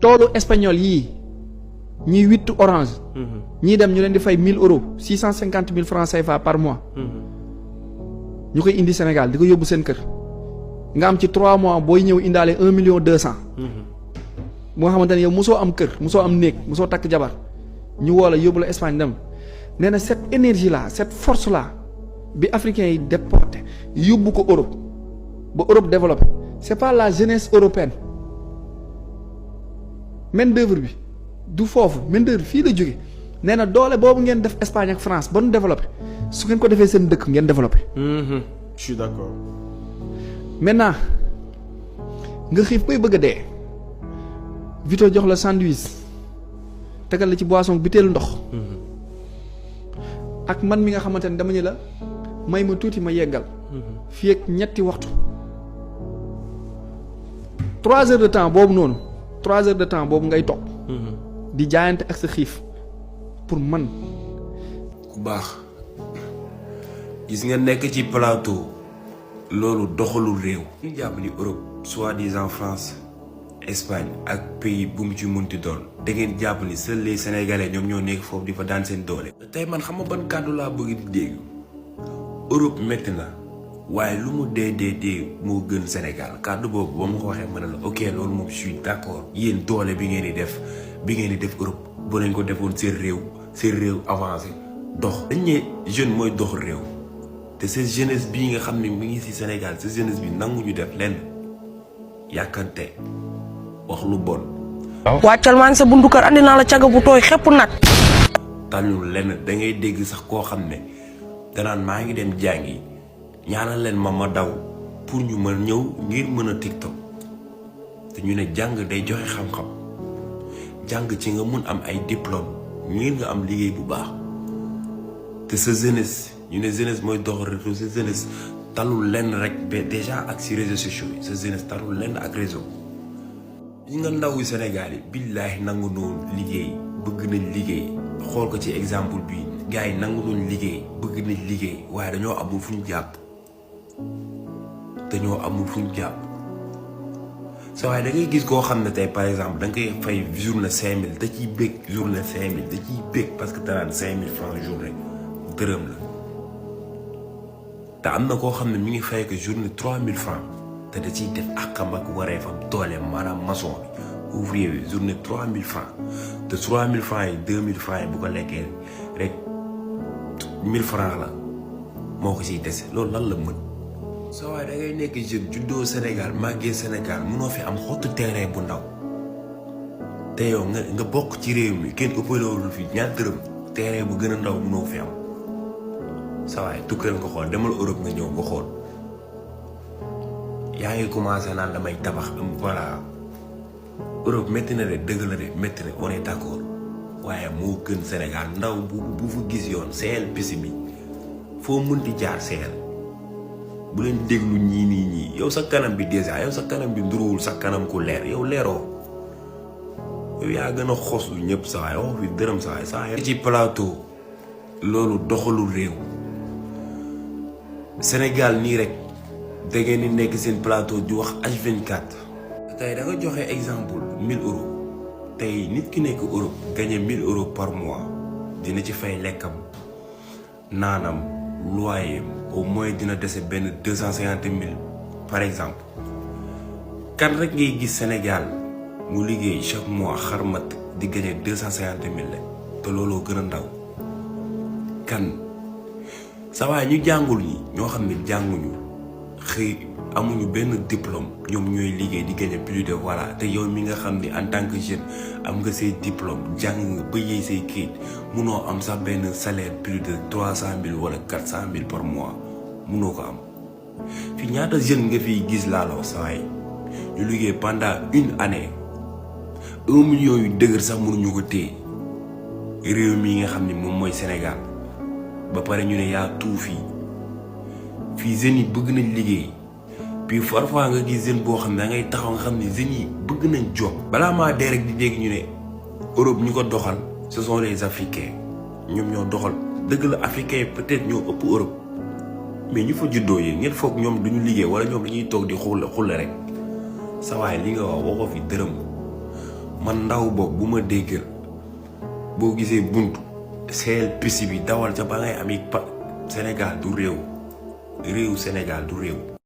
toolu espagnol yii ñiy witt orange. ñii dem ñu leen di fay 1000 euros 650 000 francs CFA par mois. ñu koy indi Sénégal di ko yóbbu seen kër. nga am ci 3 mois booy ñëw indaale 1 million 200. moo xamante ne yow mosoo am kër mosoo am néeg mosoo takk jabar ñu woo la yóbbu la Espagne dem nee na cette énergie là cette force là bi africains yi déporté yóbbu ko Europe ba Europe développé c'est pas la jeunesse européenne main d'œuvre bi du foofu main d'œuvre fii la jóge nee na doole boobu ngeen def Espagne ak France ba nu développé su ngeen ko defee seen dëkk ngeen développé. Je suis d'accord. maintenant nga xiif bay bëgg a dee Vito jox la sandwich tegal la ci boisson butéelu ndox. ak man mi nga xamante ne dama ñu la may ma tuuti ma yeggal. fii ak ñetti waxtu. 3 heures de temps boobu noonu 3 heures de temps boobu ngay toog. di jaayante ak sa xiif pour man. ku baax gis nga nekk ci plateau loolu doxalul réew. ñu jàpp ni Europe soi-disant France Espagne ak pays bu mu ci munti doon da ngeen jàpp ni seuls les Sénégalais ñoom ñoo nekk foofu di fa daan seen doole. tey man xam nga ban kàddu laa bëgg di dégg Europe métti na waaye lu mu dee moo gën Sénégal kàddu boobu ba ma ko waxee ma ne la ok loolu moom je suis d'accord. yéen doole bi ngeen di def Europe bu nañ ko defoon seen réew avancé dox. dañ ne jeune mooy dox réew te cette jeunesse bii nga xam ne mi ngi ci Sénégal cette jeunesse bi nangu ñu def lenn yàkkante wax lu bon. wàccal maa ngi sa buntu kër andi naa la caga bu tooy xepp nag. tànnul lenn da ngay dégg sax koo xam ne danaan maa ngi dem jàngi ñaanal leen ma daw pour ñu mën ñëw ngir mën a TikTok te ñu ne jàng day joxe xam-xam jàng ci nga mun am ay diplôme ngir nga am liggéey bu baax te sa jeunesse ñu ne jeunesse mooy dox réseau sa jeunesse talul lenn rek ba déjà ak si réseaux sociaux yi sa jeunesse talul lenn ak réseau. ñi nga ndaw Sénégal yi billaahi nangu noonu liggéey bëgg nañ liggéey xool ko ci exemple bi gars yi nangu noonu liggéey bëgg nañ liggéey waaye dañoo amul fu ñu jàpp sa waaye da ngay gis koo xam ne tey par exemple da nga koy fay journée 5000 da ciy bëgg journée 5000 da ciy bëgg parce que danaan 5000 francs journée dërëm la te am na koo xam ne mi ngi fay ko journée 3000 francs te da ciy def akam ak wareefam dooleem maanaam maçon bi ouvrier bi journée 3000 francs te 3000 francs yi 2000 francs yi bu ko lekkee rek 1000 francs la moo ko ciy dese loolu lan la mën. soo waaye da ngay nekk jeune juddoo Sénégal màggee Sénégal munoo fi am xottu terrain bu ndaw te yow nga bokk ci réew mi kenn ëppalewul fi ñaar dërëm terrain bu gën a ndaw munoo fi am sa waaye tukkal nga xool demal Europe nga ñëw nga xool. yaa ngi commencé naan damay tabax am voilà Europe métti na de dëgg la de métti na on est d'accord waaye moo gën Sénégal ndaw bu fa gis yoon seel pisi bi foo mënti jaar seel bu leen déglu ñii yow sa kanam bi déjà yow sa kanam bi nduruwul sa kanam ku leer yow leeroo yow yaa gën a xoslu ñëpp sa waay wax fi dërëm sa waay saa ci plateau loolu doxalul réew Sénégal nii rek da ngeen di nekk seen plateau di wax H24. tey da nga joxe exemple 1000 euros tey nit ki nekk Europe gagné 1000 euros par mois dina ci fay lekkam naanam loyer au moins dina dese benn 250 000 par exemple. kan rek ngay gis Sénégal mu liggéey chaque mois xarmat di gagné 250 000 la te looloo gën a ndaw kan sa waay ñu jàngul ñi ñoo xam ne jànguñu. xëy amuñu benn diplôme ñoom ñooy liggéey di gagner plus de voilà te yow mi nga xam ni en tant que jeune am nga say diplôme jàng nga ba yéey say kayit munoo am sax benn salaire plus de 300 000 wala 400 000 par mois munoo ko am fi ñaata jeune nga fiy gis laa la wax saa yi ñu liggéey pendant une année 1 million yu dëgër sax mënuñu ko téye réew mi nga xam ni moom mooy Sénégal ba pare ñu ne yaa tout fii jeunes yi bëgg nañ liggéey puis parfois nga gis jeune boo xam ne da ngay taxaw nga xam ne jeunes yi bëgg nañ job balaa maa dee rek di dégg ñu ne Europe ñu ko doxal ce sont les Africains ñoom ñoo doxal dëgg la Africains peut-être ñoo ëpp Europe mais ñu fa juddoo yi ngeen foog ñoom duñu liggéey wala ñoom dañuy toog di xulle rek sa waay li nga wax waxoo fi dërëm man ndaw boog bu ma déggal boo gisee buntu seel pisi bi dawal ca ba ngay ami Sénégal du réew Sénégal du réew